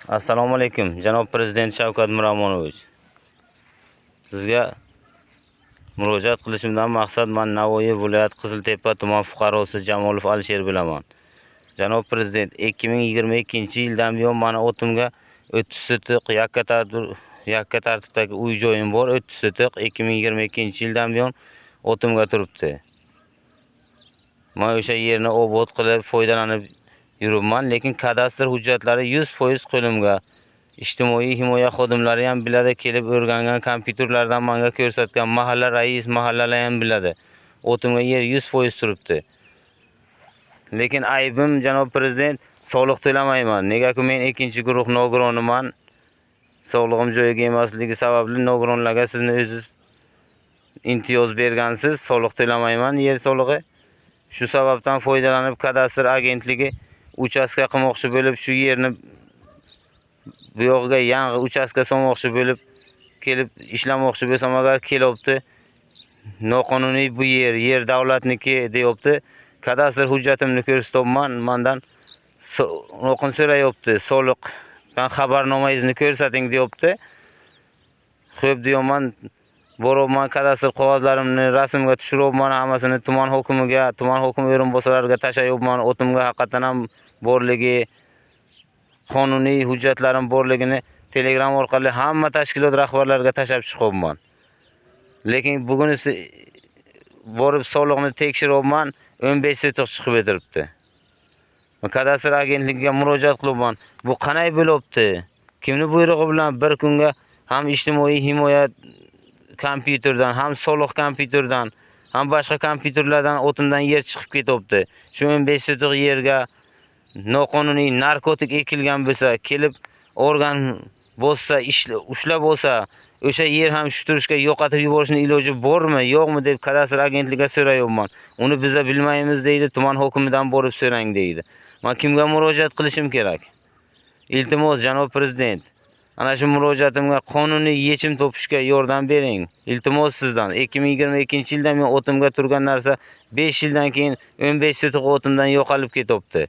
Assalomu alaykum, janob prezident Shavkat Miromonovich. Sizga murojaat qilishimdan maqsad man Navoiy viloyat Qiziltepa tuman fuqarosi Jamolov Alisher bo'laman. Janob prezident, 2022-yildan buyon mani o'timga 30 sotiq yakka tartibdagi uy joyim bor, 30 sotiq 2022-yildan buyon o'timga turibdi. Men o'sha yerni obod qilib foydalanib yuribman, lekin kadastr hujjatlari 100% qo'limga. Ijtimoiy himoya xodimlari ham biladi, kelib o'rgangan, kompyuterlardan menga ko'rsatgan mahalla rais, mahallalar ham biladi. O'timga yer 100% turibdi. Lekin aybim, janob prezident, soliq to'lamayman. Negaki men ikkinchi guruh nogironiman. Sog'lig'im joyiga emasligi sababli nogironlarga sizni o'ziz imtiyoz bergansiz, soliq to'lamayman yer solig'i. Shu sababdan foydalanib kadastr agentligi uchastka qilmoqchi bo'lib, shu yerni bu yog'iga yangi uchastka solmoqchi bo'lib kelib ishlamoqchi bo'lsam agar kelyapti. Noqonuniy bu yer, yer davlatniki deyapti. Kadastr hujjatimni ko'rsatyapman, mandan o'qin so'rayapti. Soliqdan xabarnomangizni ko'rsating deyapti. Xo'p deyapman, boryapman, kadastr qog'ozlarimni rasmga tushiryapman, hammasini tuman hokimiga, tuman hokimi o'rinbosarlariga tashlayapman. O'timga haqiqatan ham borligi, qonuniy hujjatlarim borligini Telegram orqali hamma tashkilot rahbarlariga tashlab chiqyapman. Lekin bugunisi borib soliqni tekshiryapman, 15 sotiq chiqib o'tiribdi. Kadastr agentligiga murojaat qilyapman. Bu qanday bo'lyapti? Kimni buyrug'i bilan bir kunga ham ijtimoiy himoya kompyuterdan, ham soliq kompyuterdan, ham boshqa kompyuterlardan o'timdan yer chiqib ketyapti. Shu 15 sotiq yerga noqonuniy narkotik ekilgan bo'lsa, kelib organ bossa, ushlab bo'lsa, o'sha yer ham shu turishga yo'qotib yuborishning iloji bormi, yo'qmi deb kadastr agentligiga so'rayapman. Uni biza bilmaymiz deydi, tuman hokimidan borib so'rang deydi. Men kimga murojaat qilishim kerak? Iltimos, janob prezident, ana shu murojaatimga qonuniy yechim topishga yordam bering. Iltimos sizdan. 2022-yilda men o'timga turgan narsa 5 yildan keyin 15 sotiq o'timdan yo'qolib ketyapti.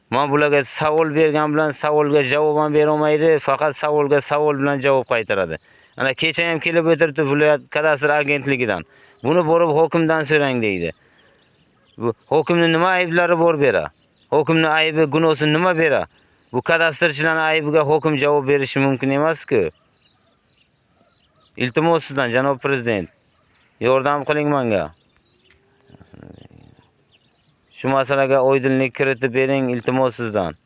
Men bularga savol bergan bilan savolga javob ham bera olmaydi, faqat savolga savol bilan javob qaytaradi. Ana kecha ham kelib o'tiribdi viloyat kadastr agentligidan. Buni borib hokimdan so'rang deydi. Bu hokimning nima ayblari bor bera? Hokimning aybi, gunosi nima bera? Bu kadastrchilarning aybiga hokim javob berishi mumkin emas-ku. Iltimos sizdan, janob prezident, yordam qiling menga. Shu masalaga oydinlik kiritib bering, iltimos sizdan.